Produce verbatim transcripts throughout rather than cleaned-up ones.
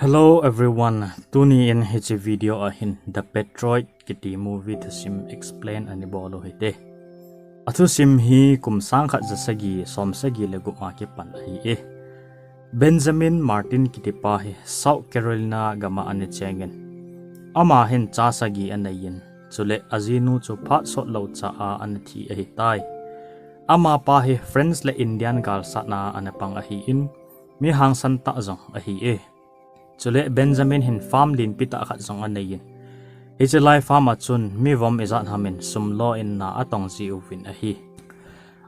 Hello everyone, tuni in hiche video a hin The Patriot kiti movie thusim explain ana bol u hite. Athusim hi kum sangkhat jasagi somsagi le gup a kipan ahi e. Benjamin Martin kiti pa hi South Carolina gam a ana cheng in, ama hin cha sagi anei in, chule ajinu chu phat sot lou cha a ana thi ahitai. Ama pa hi French le Indian galsatna a ana pang ahi in, mi hangsan tah jong ahi e. Chule Benjamin hin farm lienpi tah khat jong anei in, hiche lai farm a chun mi vom ijat ham in sum lo in na atong ji uvin ahi.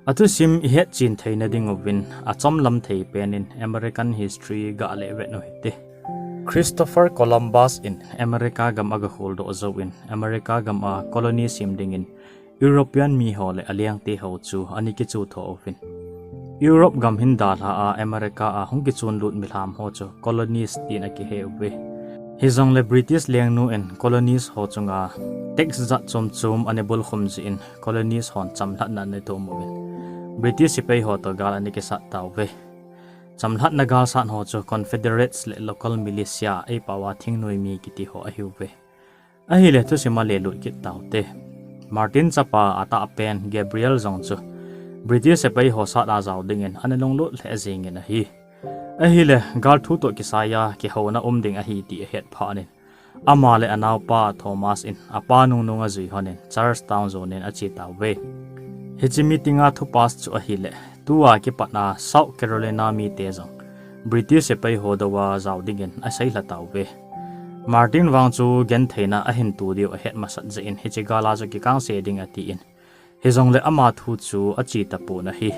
Athusim ihet chen theina ding uvin, achomlam thei pen in American history gah le vet u hite. Christopher Columbus in America gam aga kholdoh jou in, America gam a colony sem ding in European mi ho le alengte ho chu ana kichu tho uvin, Europe gam hin dalha a America a hung kichon lut milham ho chu colonies tin akihe uve. Hijongle British lengnu in colonies ho chunga tax jat chom chom ana bulkhum jeh in colonies hon chamlhatna ana thum uvin, British sepai ho toh gal ana kisat tauve. Chamlhatna galsat ho chu Confederates le local militia, eipao a thingnoi mi kiti ho ahiuve. Ahile thusim a lelut kit taute. Martin chapa atahpen Gabriel jong chu British sepai ho sat a jao ding in ana lunglut lheh jeng in ahi. Ahile gal thu toh kisai a kihouna um ding ahi ti ahet phat in, ama le anaopa Thomas in apa nungnung ajui hon in Charlestown jon in ache tauve. Hiche meeting a thu pass chu ahile, tua kipat a South Carolina mite jong British sepai ho dou a jao ding in aseilha tauve. Martin vang chu gentheina ahin to diu ahet masat jeh in hiche gal a chu kikangse ding ati in, hijongle ama thu chu ache tapon ahi.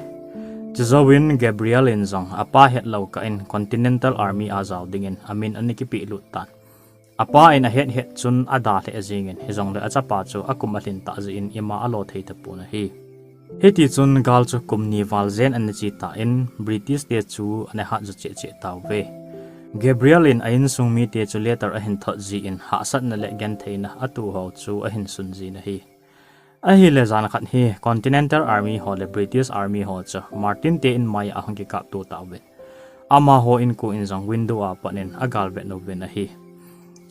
Chujouvin Gabriel in jong apa hetlou kah in Continental Army a jao ding in amin ana kipehlut tan. Apa in ahet het chun adalheh jeng in, hijongle achapa chu akum alhin tah jeh in ima alo thei tapon ahi. Hitichun gal chu kum ni val jen ana che tan, British te chu ana hatjo cheh cheh tauve. Gabriel in a insung mite chu letter ahin thot jeh in hahsatna le gentheina atoh ho chu ahin sun jin ahi. Ahile jan khat hi Continental Army ho le British Army ho chu Martin te inmai a ahung kikapto tauvin, amaho inko in jong window a pat in agal vet uvin ahi.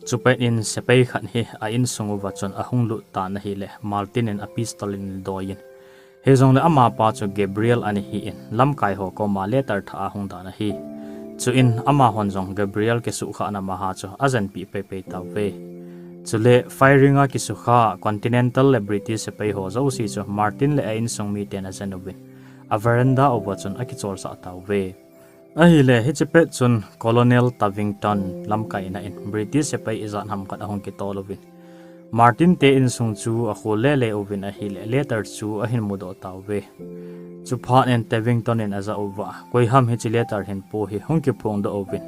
Chupet in sepai khat hi a insung uva chun ahung lut tan ahile, Martin in a pistol in adoi in, hijongle amapa chu Gabriel ana hi in, lamkai ho koma letter thah ahung dan ahi. Chuin amahon jong Gabriel kisuhkhahna maha chu ajenpeh peipei tauve. Chule firing a kisukha Continental le British sepai ho jouse chu Martin le a insung miten ajen uvin, a veranda uva chun akicholsah tauve. Ahile hiche pet chun Colonel Tavington lamkaina in British sepai ijat ham khat ahung kitol uvin, Martin te insung chu akhol lele uvin ahile, letter chu ahin mudoh tauve. Chuphat in Tavington in ajah uva, koiham hiche letter hinpo hi hung kiphongdoh uvin,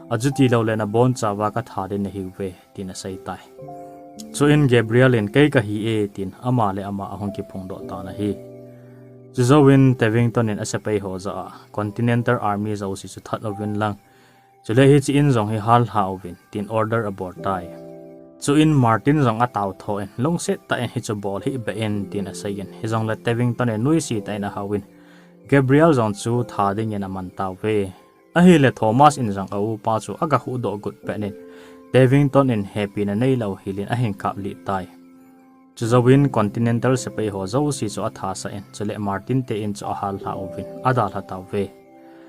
achuti loule nabonchauva katha ding nahiuve, tin aseitai. Chuin Gabriel in, kei kahi e, tin ama le ama ahung kiphongdoh tan ahi. Chujouvin Tavington in asepai ho jah a, Continental Army jouse chu that uvin lang, chule hiche in jong hi hallha uvin, tin order abol tai. Chuin Martin jong atao tho in, lungset tah in hichu bol hih beh in, tin asei in, hijongle Tavington in nuisat tah in ahaovin, Gabriel jong chu tha dingin aman tauve. Ahile Thomas in jong a upa chu aga huhdoh got pet in, Tavington in hepina neilou hel in ahin kaplih tai. Chujouvin Continental sepai ho jouse chu athasah in, chule Martin te in chu ahallha uvin, adalha tauve.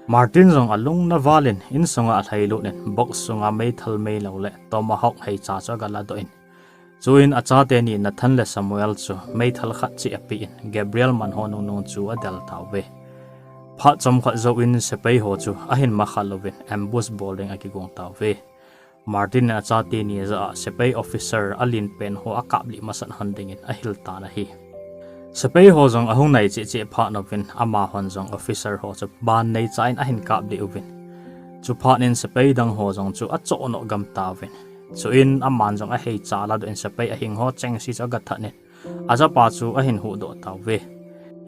Martin jong alungna val in, insunga alhailut in, box sunga meithal meilou le tomahawk heicha chu aga ladoh in, chuin achate ni Nathan le Samuel chu meithal khat cheh apeh in, Gabriel manho nungnung chu adel tauve. Phat chomkhat jouvin sepai ho chu ahin makhal uvin, ambush bol ding akigong tauve. Martin in achate ni jah a sepai officer alenpen ho akaplih masat hon dingin ahil tan ahi. Sepai ho jong ahung nai cheh cheh phat uvin, amahon jong officer ho chu ban neicha in ahin kaplih uvin, chuphat in sepai dang ho jong chu achohnoh gam tauvin, chuin aman jong aheicha ladoh in sepai ahing ho chengse chu agathat in, achapa chu ahin huhdoh tauve.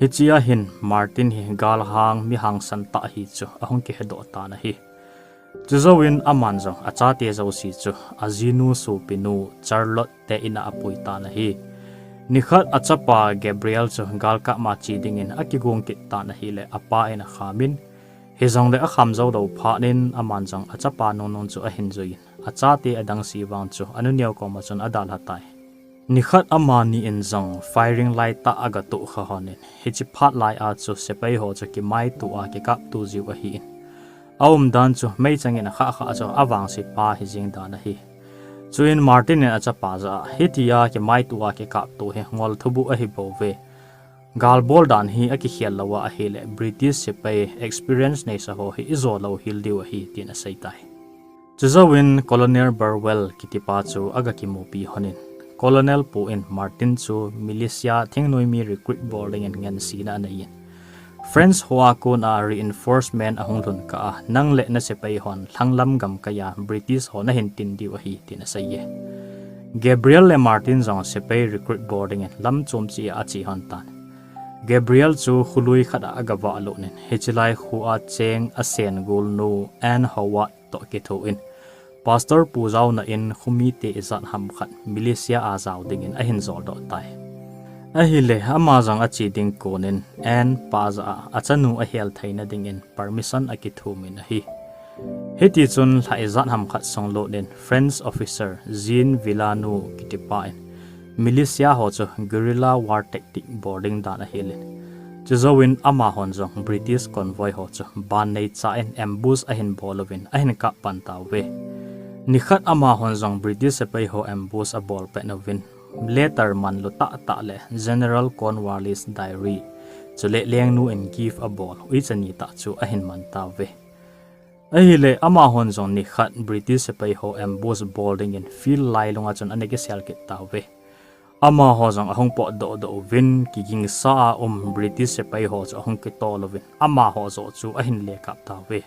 Hichea hin Martin hi galhang mi hangsan tah ahi chu ahung kihedoh tan ahi. Chujouvin aman jong achate jouse chu ajinu sopinu Charlotte te in a apui tan ahi. Nikhat achapa Gabriel chu galkap ma che dingin akigong kit tan ahile, apa in akhamin, Hijongle akham jou lou phat in aman jong achapa nungnung chu ahin jui in, achate adang si vang chu anu neo koma chun adalha tai. Nikhat amani in jong firing lai tah agatoh kha lhon in, hiche phat lai a chu sepai ho chu kimaito a kikapto jiu ahi in, aumdan chu meichang in akhah khah chu avangse pa hijing dan ahi. Chuin Martin in achapa jah a, hitia kimaito a kikapto hi ngol thubuh ahi bouve. Gal bol dan hi akikhel lou a ahile, British sepai experience neisa ho hi ijo lou hel diu ahi, tin asei tai. Chujouvin Colonel Burwell kitipa chu agakimupi lhon in, Colonel pu in Martin chu militia thingnoimi recruit bol dingin ngansena anei in, French ho a kona reinforcement ahung lhun kah a, nang le nasepai hon lhanglam gamkai a British ho nahin tin diu ahi, tin asei e. Gabriel le Martin jong sepai recruit bol dingin lam chom cheh a ache lhon tan. Gabriel chu kholui khat a agavah lut in, hiche lai kho a cheng asen golnu Anne Howard toh kitho in, Pastor pu jaona in khomite ijat ham khat militia a jao dingin ahin joldoh tai. Ahile, ama jong ache ding kon in Anne pa jah a, achanu ahel theina dingin permission akithum in ahi. Hitichun lha ijat ham khat sunglut in French officer Jean Villanoux kitipa in militia ho chu guerrilla war tactic bol ding dan ahil in, chujouvin amahon jong British convoy ho chu ban neicha in ambush ahin bol uvin ahin kap pan tauve. Nikhat amahon jong British sepai ho ambush abol pet uvin, letter manlu tahtah le General Cornwallis diary, chule lengnu in gift abol uicha ni tah chu ahin man tauve. Ahile, amahon jong nikhat British sepai ho ambush bol dingin field lailung a chun ana kisel kit tauve. Amaho jong ahung potdoh doh uvin, kigingsa a um British sepai ho chu ahung kitol uvin, amaho joh chu ahin lekap tauve.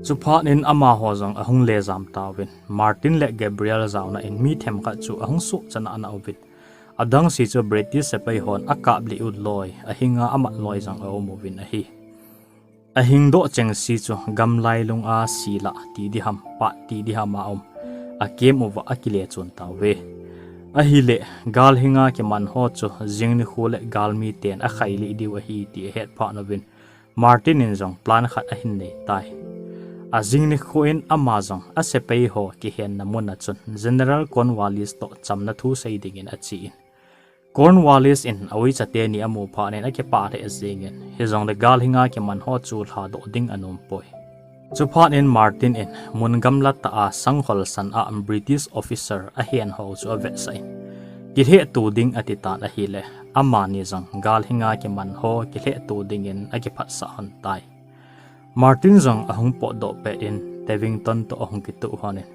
Chuphat in amaho jong ahung lejam tauvin, Martin le Gabriel jaona in mi themkhat chu ahung suhcha nana uvin, adangse chu British sepai hon akaplih u loi, ahinga amat loi jong aum uvin ahi. Ahingdoh chengse chu gamlailung a sila ti diham, pat ti diham a um, akem uva akile chun tauve. Ahile, galhinga kiman ho chu jing nikho le galmi ten akhailih diu ahi ti ahet phat uvin, Martin in jong plan khat ahin nei tai. Ajing nikho in ama jong asepai ho kihenna mun a chun General Cornwallis toh chamna thu sei dingin ache in, Cornwallis in auicha teni amu phat in akipah lheh jengin, hijongle galhinga kiman ho chu lhadoh ding anompoi. Chuphat in Martin in mun gamla tah a sangkhol san a British officer ahen ho chu avetsah in, kilhehto ding ati tan ahile, amani jong galhinga kiman ho kilhehto dingin akiphatsah lhon tai. Martin jong ahung potdoh pet in Tevington toh ahung kitoh lhon in,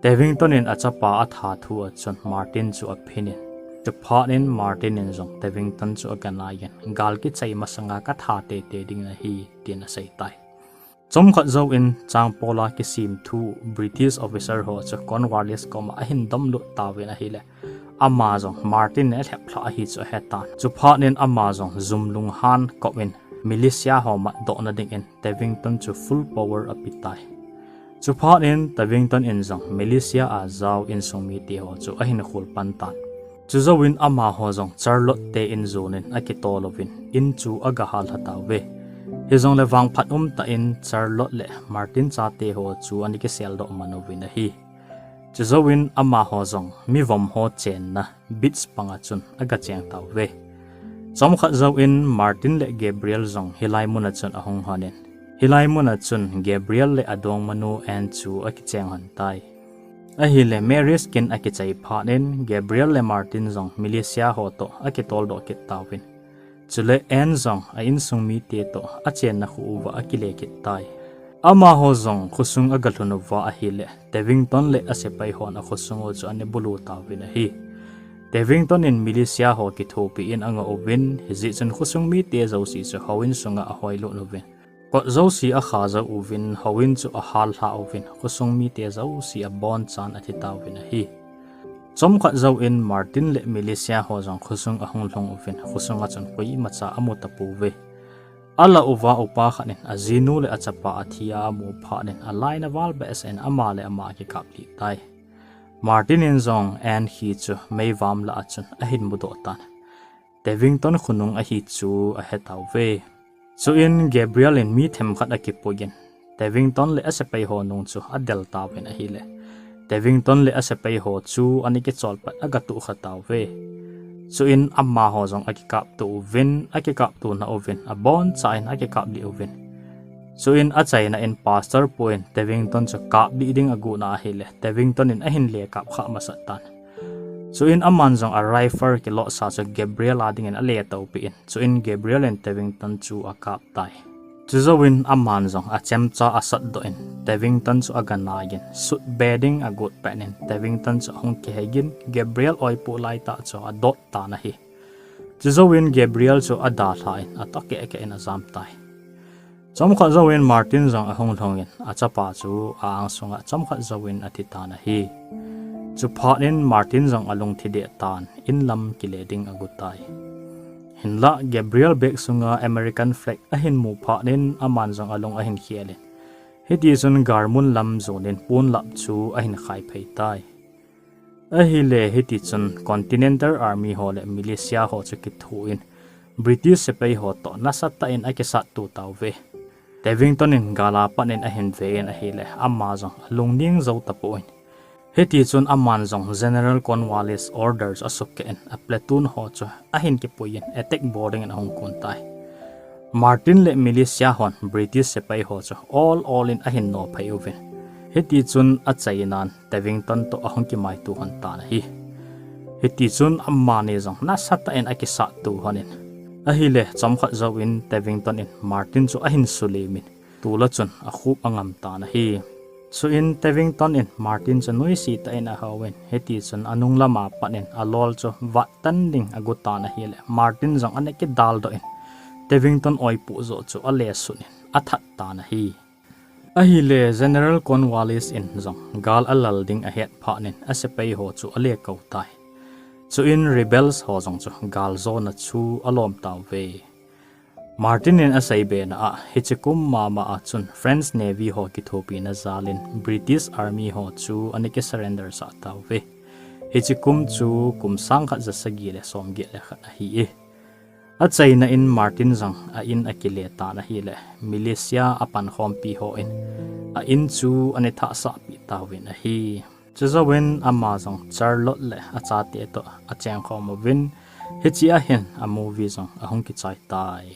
Tevington in achapa atha thu a chun Martin chu aphin in, chuphat in Martin in jong Tevington chu aganai in, gal kichai masanga katha teitei ding nahi, tin asei tai. Chomkhat jouvin changpola kisim thu British officer ho chu Cornwallis koma ahin domlut tauvin ahile, ama jong Martin in alheplhah ahi chu ahetan. Chuphat in ama jong jumlunghan kop in militia ho matdohna dingin Tevington chu full power apetai. Chuphat in Tevington in jong militia a jao insung mite ho chu ahin khol pan tan. Chujouvin amaho jong Charlotte te in jon in akitol uvin, in chu agahal lha tauve. Hijongle vangphat umtah in Charlotte le Martin chate ho chu ana kiseldoh man uvin ahi. Chujouvin amaho jong mivom ho chenna beach panga chun agacheng tauve. Chomkhat jouvin Martin le Gabriel jong hilai muna chun ahung lhon in, hilai muna chun Gabriel le adongmanu Anne chu akicheng lhon tai. Ahile, marriage kin akichai phat in Gabriel le Martin jong militia ho toh akitoldoh kit tauvin, chule Anne jong a insung mite toh achenna kho uva akile kit tai. Amaho jong khosung agalhun uva ahile, Tevington le asepai hon akhosung u chu ana bulu tauvin ahi. Tevington in militia ho kithopi in angah uvin, hijeh chun khosung mite jouse chu houin sunga ahoilut uvin, kot jouse akha jou uvin, houin chu ahallha uvin, khosung mite jouse abonchan athi tauvin ahi. Chomkhat jouvin Martin le militia ho jong khosung ahung lhung uvin, khosunga chun koimacha amu tapouve. Alah uva upa khat in ajinu le achapa athi a amu phat in alainat val behseh in ama le ama akikaplih tai. Martin in jong Anne hi chu meivam lah a chun ahin mudoh tan, Tevington khonung ahi chu ahetauve. Chuin Gabriel in mi themkhat akipuiyin, Tevington le asepai ho nung chu adel tauvin ahile, Tevington le asepai ho chu ana kichol pat agatuh kha tauve. Chuin amaho jong akikaptuh uvin, akikaptuh na uvin, abonchain akikaplih uvin. Chuin achaina in pastor pu in Tevington chu kaplih ding agot na ahile, Tevington in ahin lekap kha masat tan. Chuin aman jong a rifle kilosa chu Gabriel a dingin aletoupi in, chuin Gabriel in Tevington chu akap tai. Chujouvin aman jong achemcha asatdoh in, Tevington chu aganai in, sut be ding agot pet in, Tevington chu ahung kihei in, Gabriel oipoh laitah chu adot tan ahi. Chujouvin Gabriel chu adalha in, atoh kehkeh in ajam tai. Chomkhat jouvin Martin jong ahung lhung in, achapa chu a-ang sunga chomkhat jouvin athi tan ahi. Chuphat in Martin jong alungthim deh tan, in lam kile ding agot tai. Hinlah Gabriel bag sunga American flag ahin mu phat in aman jong alung ahin khel in, hitichun Garmun lam jon in ponlap chu ahin khaiphei tai. Ahile hitichun Continental Army ho le militia ho chu kithoin, British sepai ho toh nasatah in akisatto tauve. Tevington in gal a pat in ahin ve in ahile, ama jong alungning jou tapon, hitichun aman jong General Cornwallis order chu asukeh in, a platoon ho chu ahin kipuiyin, attack bol dingin ahung kon tai. Martin le militia hon British sepai ho chu ol ol in ahin nophei uvin, hitichun achainan Tevington toh ahung kimaito lhon tan ahi. Hitichun amani jong nasatah in akisatto lhon in, ahile chomkhat jouvin Tevington in Martin chu ahin sulim in, tula chun akhup angam tan ahi. Chuin Tevington in Martin chu nuisatah in ahouvin, hitichun anung lama pat in alol chu vattan ding agot tan ahile, Martin jong ana kidaldoh in, Tevington oipoh joh chu alesut in athat tan ahi. Ahile General Cornwallis in jong gal alal ding ahet phat in asepai ho chu alekou tai. Chuin rebels ho jong chu galjona chu alom tauve. Martin in aseibe na a, hiche kum mama a chun French Navy ho kithopina jal in British Army ho chu ana kisurrender sah tauve. Hiche kum chu kum sangkhat jasagi le somget le khat ahi e. Achaina in Martin jong a in akile tan ahile, militia apankhompi hon a in chu ana thahsahpi tauvin ahi. Chujouvin ama jong Charlotte le achate toh achengkhom uvin, hiche a hin a movie jong ahung kichai tai.